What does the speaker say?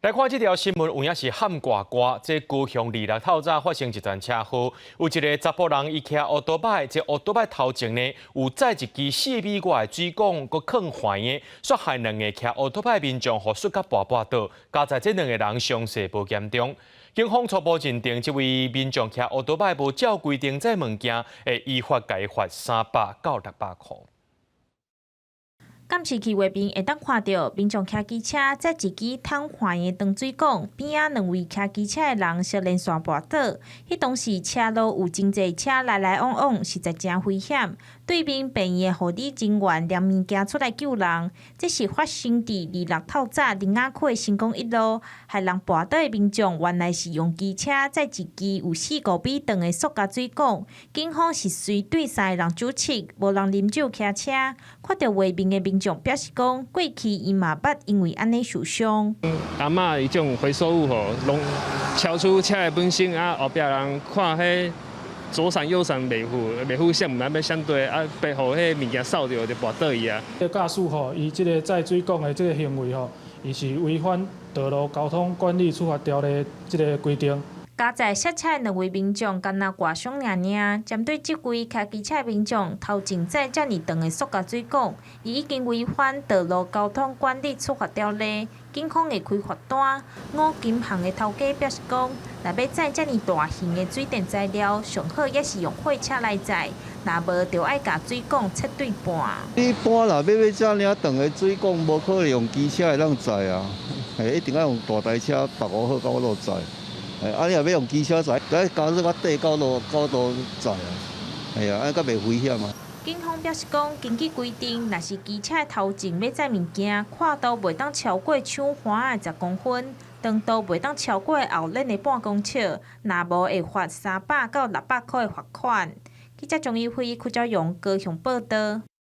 來看這條新聞，有影是喊掛掛。這高雄二六透早發生一場車禍，有一個查埔人伊騎歐多擺，這歐多擺頭前呢有載一支4米外的水管，閣囥橫的，煞害兩个騎歐多擺民眾予摔甲跋跋倒，佳哉這兩个人傷勢無嚴重。警方初步認定，這位民眾騎歐多擺無照規定載物件，會依法共伊罰300到600箍。監視器畫面會當看著民眾騎機車載一支淌橫的長水管，邊仔兩位騎機車的人相連線跋倒。彼當時車路有真濟車來來往往，實在誠危險。對面病院的護理人員拎物件出來救人。這是發生佇二六透早苓仔區的成功一路，害人跋倒的民眾原來是用機車載一支有4、5米長的塑膠水管。警方是隨對三个人酒測，無人啉酒騎車。看著畫面的民眾表示講，過去伊嘛捌因為按呢受傷。阿嬤彼種回收物吼，攏超出車的本身啊，後壁人看彼左閃右閃袂赴，袂赴閃，毋知欲閃對啊，白予彼物件掃著就跋倒伊啊。這個駕駛吼，伊這個載水管的這個行為吼，伊是違反道路交通管理處罰條例這個規定。佳哉摔車的兩位民眾，敢若外傷爾爾。針對這位騎機車的民眾頭前載遮爾長的塑膠水管，伊已經違反道路交通管理處罰條例，警方會開罰單。五金行的頭家表示講，若欲載遮爾大型的水電材料，上好也是用貨車來載，若無就愛共水管切對半。一般若欲遮爾長的水管，無可能用機車會當載啊，嘿，一定愛用大台車縛好到路載。啊！你若欲用機車載，該加速較短高度高度載啊，係啊，按呢較袂危險啊。警方表示講，根據規定，若是機車頭前欲載物件，闊度袂當超過搶環的10公分，長度袂當超過後輪的半公尺，若無會罰300到600箍的罰款。記者張怡輝、柯昭陽高雄報導。